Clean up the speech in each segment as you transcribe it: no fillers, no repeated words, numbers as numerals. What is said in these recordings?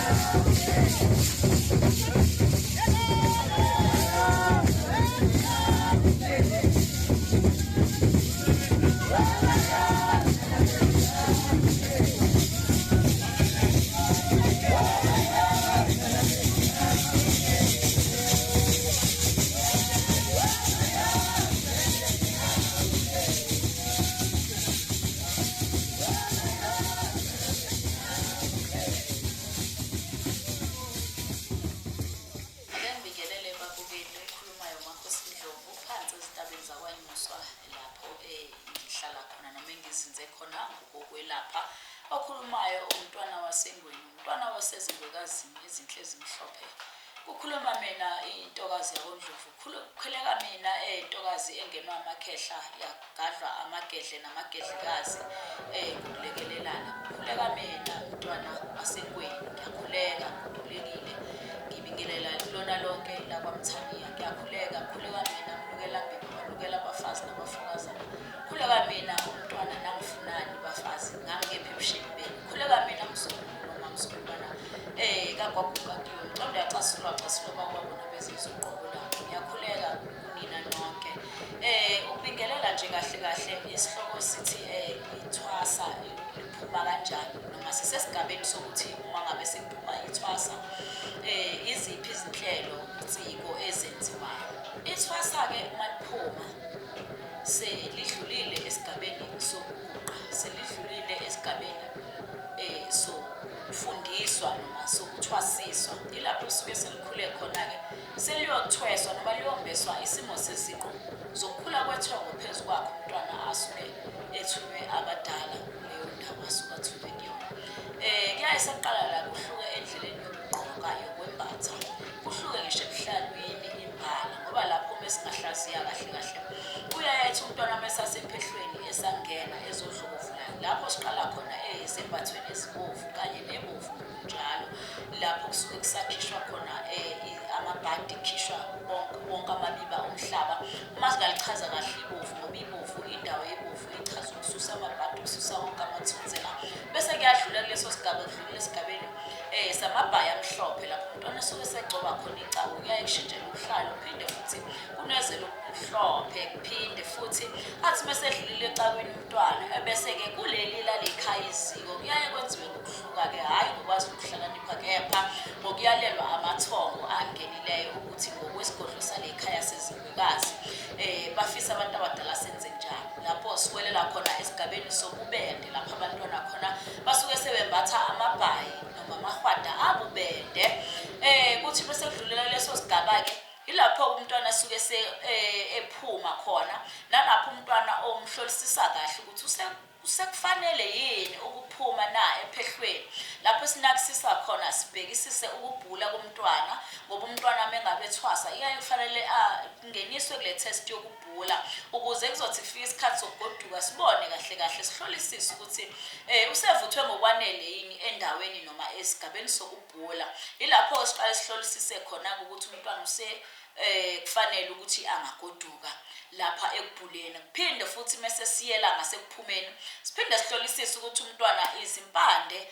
Ake ngibingelele babukeli okhulumayo uMakhosi Ndlovu phansi ezintabeni zakwaNyuswa lapho ngihlala khona noma engizinze khona ngokokwelapha. Okhulumayo umntwana waseNgweni, umntwana wasezingwekazini ezinhle ezimhlophe. Kukhuluma mina intokazi yakoNdlovu, kukhuleka mina intokazi engenwa amakhehla yagadlwa amagedle namagedlekazi ngokulekelelana. Kukhuleka mina mntwana waseNgweni, ngiyakhuleka ngikhulekile ngibingelela lona lonke lakwaMthaniya. Ngiyakhuleka, kukhuleka mina mnukela mbiba wanukela abafazi nabafokazana. Khuleka mina umntwana nangifunani bafazi ngangikephi ebusheni benu. Khuleka mina mzukulu noma mzukulwana kagogo kakiwe mcondo yacasulwa casulwa bakwabona bezizoqobo labo. Ngiyakhuleka kunina nonke. Ukubingelela nje kahle kahle isihloko sithi ithwasa liphuma kanjani noma sisesigabeni sokuthi uma ngabe sekuphuma ithwasa iziphi izinhlelo insiko ezenziwayo. Ithwasa-ke uma liphuma selidlulile esigabeni sokuguqa, selidlulile esigabeni sokufundiswa noma sokuthwasiswa. Ilapho lisuke selikhule khona-ke seliyothweswa noma liyombeswa isimo seziqu zokukhula kwethongo phezu kwakho umntwana asuke ethunywe abadala kuleyo ndawo asuke athunywe kuyona. Kuyaye sekuqala la kuhluke endleleni yokugqoka, yokwembatha, kuhluke ngisho ebuhlalwini imbala ngoba lapho uma singahlaziya kahle kahle uyaye ethi umntwana uma esasephehlweni esangena ezodlokovulayo lapho siqala khona ezembathweni ezibovu kanye nebovu ngokunjalo lapho kusuke kusakhishwa khona amabhadi kukhishwa wonke amabiba omhlaba. Uma singalichaza kahle ibovu ngoba ibovu indawo yebovu ichaza ukususa amabhadi, ukususa wonke amathunzela bese kuyadlula kuleso sigaba kudlulile esigabeni samabhayi amhlophe lapho umntwana esuke esegcoba khona icabo kuyaye kushintshele ubuhlalo kuphinde futhi kunezele okumhlophe kuphinde futhi athi mesedlulile ecakweni umntwana ebese-ke kuleli lalekhaya iziko kuyaye kwenziwe ngokuhluka-ke hhayi ngokwazi ukuhlakanipha kepha ngokuyalelwa amathongo angenileyo ukuthi ngokwesigodlo salekhaya sezingwekazi bafisa abantu abadala senze njani. Lapho siwelela khona esigabeni sobubende lapho abantwana khona basuke sebembatha amabhayi noma amahwada abubende. Kuthi bese kudlulela leso sigaba-ke ilapho umntwana asuke ephuma khona nalapho umntwana omhlolisisa kahle ukuthi usekufanele yini ukuphuma na ephehlweni lapho sinakisisa khona sibhekisise ukubhula komntwana ngoba umntwana mengabe ethwasa iyaye kufanele angeniswe kule test yokubhula ukuze kuzothi kufika isikhathi sokugoduka sibone kahle kahle sihlolisise ukuthi usevuthwe ngokwanele yini endaweni noma esigabeni sokubhula. Ilapho siqale sihlolisise khona ukuthi umntwana kufanele ukuthi angagoduka lapha ekubhuleni. Kuphinde futhi mese siyela ngasekuphumeni siphinde sihlolisise ukuthi umntwana izimpande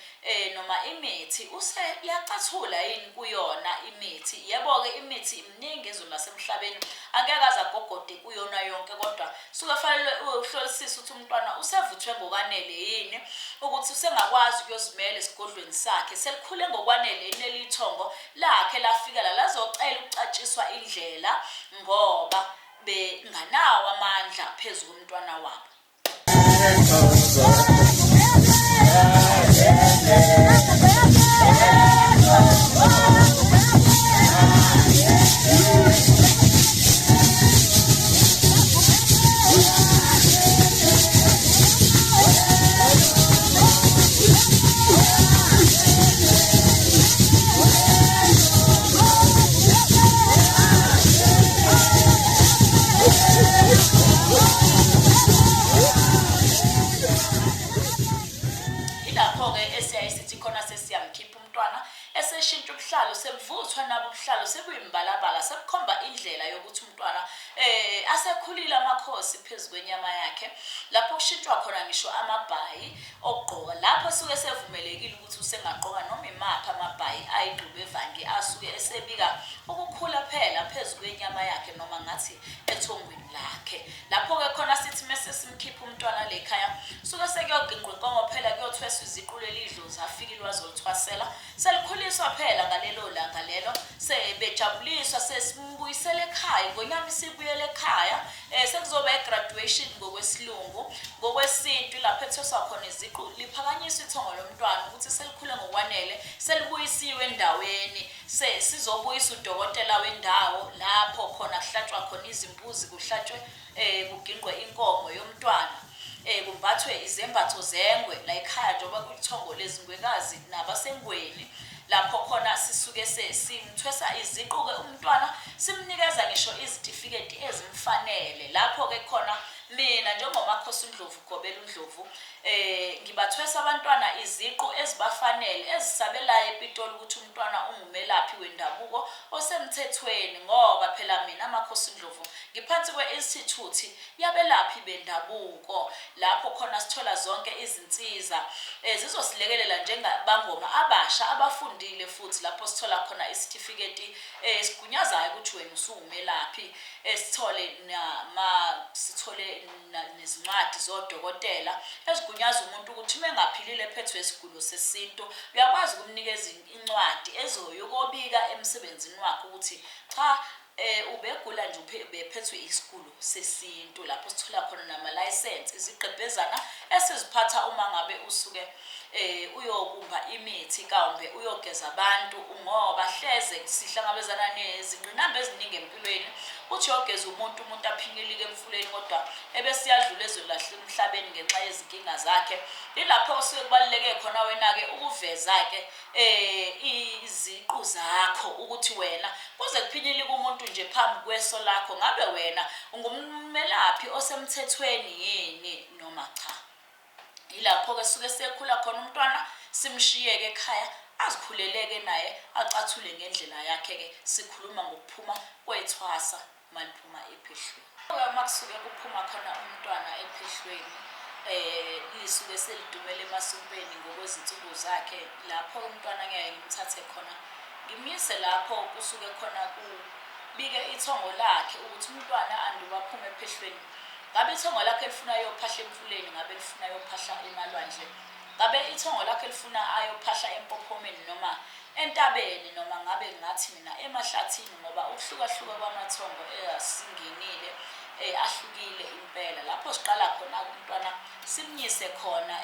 noma imithi useyacathula yini kuyona imithi. Yebo-ke imithi iminingi ezweni lasemhlabeni angeke aze agogode kuyona yonke kodwa suke fanele uhlolisise ukuthi umntwana usevuthwe ngokwanele yini ukuthi usengakwazi ukuyozimela esigodlweni sakhe, selikhule ngokwanele yini leli thongo lakhe lafika la lazocela ukucatshiswa indlela ngoba benganawo amandla phezu komntwana wabo. Ilapho-ke esiyaye sithi khona sesiyamkhipha umntwana eseshintsha ubuhlalo, sebuvuthwa nabo ubuhlalo, sebuyimbalabala, sebukhomba indlela yokuthi umntwana asekhulile amakhosi phezu kwenyama yakhe, lapho kushintshwa khona ngisho amabhayi okugqoka, lapho suke sevumelekile ukuthi usengagqoka noma imaphi amabhayi ayingxubevange asuke esebika ukukhula phela phezu kwenyama yakhe noma ngathi ethongweni lakhe. Lapho-ke khona sithi mese simkhipha umntwana le khaya, suke sekuyoginqwa inkomo phela, kuyothweswa iziqu leli dlozi afikile wazolithwasela, selikhuliswa phela ngalelo langa lelo, sebejabuliswa, sesimbuyisela ekhaya, ingonyama isibuyele ekhaya. Sekuzoba i-graduation ngokwesilungu. Ngokwesintu lapho ethweswa khona iziqu, liphakanyiswa ithongo lomntwana ukuthi selikhule ngokwanele, selibuyisiwe endaweni, sizobuyisa udokotela wendawo lapho khona kuhlatshwa khona izimbuzi, kuhlatshwe kugingqwe inkomo yomntwana, kumbathwe izembatho zengwe la ekhaya njengoba kuyithongo lezingwekazi nabasengweni, lapho khona sisuke simthwesa iziqu-ke umntwana, simnikeza ngisho izitifiketi ezimfanele. Lapho-ke khona mina njengoMakhosi uNdlovu Gobela uNdlovu ngibathwesa abantwana iziqu ezibafanele, ezisabelayo ePitoli ukuthi umntwana ungumelaphi wendabuko osemthethweni, ngoba phela mina Makhosi Ndlovu ngiphansi kwe-institute yabelaphi bendabuko, lapho khona sithola zonke izinsiza zizosilekelela njengabangoma abasha abafundile, futhi lapho sithola khona isitifiketi esigunyazayo ukuthi wena usuwumelaphi, sithole sithole nezincwadi zodokotela ezigunyaza umuntu ukuthi uma engaphilile ephethwe isigulo sesintu, uyakwazi ukumnikeza incwadi ezoyokobika emsebenzini wakhe ukuthi cha, ubegula nje, ubephethwe isigulo sesintu. Lapho sithola khona namalayisensi, izigqebhezana esiziphatha uma ngabe usuke uyokumba imithi kawumbe uyogeza abantu, ngoba hleze sihlangabezana nezingqinamba eziningi empilweni. Uthi uyogeza umuntu, umuntu aphinyelike emfuleni, kodwa ebesiyadlula ezweni lahle emhlabeni ngenxa yezinkinga zakhe. Ilapho osuke kubaluleke khona wena-ke ukuveza-ke iziqu zakho ukuthi wena kuze kuphinyelike umuntu nje phambi kweso lakho, ngabe wena ungummelaphi osemthethweni yini noma cha. Yilapho-ke suke sekhula khona umntwana, simshiyeke ekhaya azikhuleleke naye, acathule ngendlela yakhe-ke. Sikhuluma ngokuphuma kwethwasa maliphuma ephehlweni. Uma kusuke kuphuma khona umntwana ephehlweni, lisuke selidumele emasumpeni ngokwezinsuku zakhe, lapho umntwana ngiyaye ngimthathe khona ngimyise lapho kusuke khona kubike ithongo lakhe ukuthi umntwana anduba aphume ephehlweni, ngabe ithongo lakhe lifuna ayophahla emfuleni, ngabe lifuna ayophahla emalwandle, ngabe ithongo lakhe lifuna ayophahla empophomeni noma entabeni, noma ngabe ngathi mina emahlathini, ngoba ukuhlukahluka kwamathongo esingenile ahlukile impela. Lapho siqala khona umntwana simnyise khona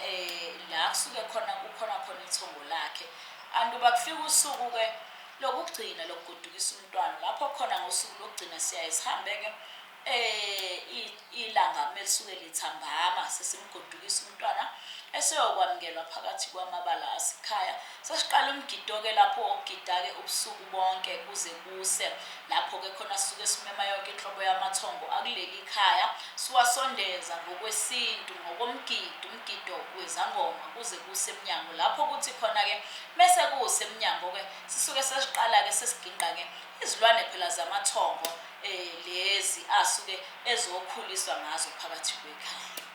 la kusuke khona kukhona khona ithongo lakhe, anduba kufika usuku-ke lokugcina lokugodukisa umntwana, lapho khona ngosuku lokugcina siyaye sihambe-ke ilanga melisuke lithambama, sesimgodukisa umntwana eseyokwamukelwa phakathi kwamabala asekhaya. Sesiqala umgido-ke lapho okugida-ke ubusuku bonke kuze kuse, lapho-ke khona sisuke simema yonke inhlobo yamathongo akuleli khaya, siwasondeza ngokwesintu, ngokomgido, umgido wezangoma kuze kuse emnyango. Lapho kuthi khona-ke mese kuse emnyango-ke sisuke sesiqala-ke sesiginqa-ke izilwane phela zamathongo lezi asuke ezokhuliswa ngazo phakathi kwekhaya.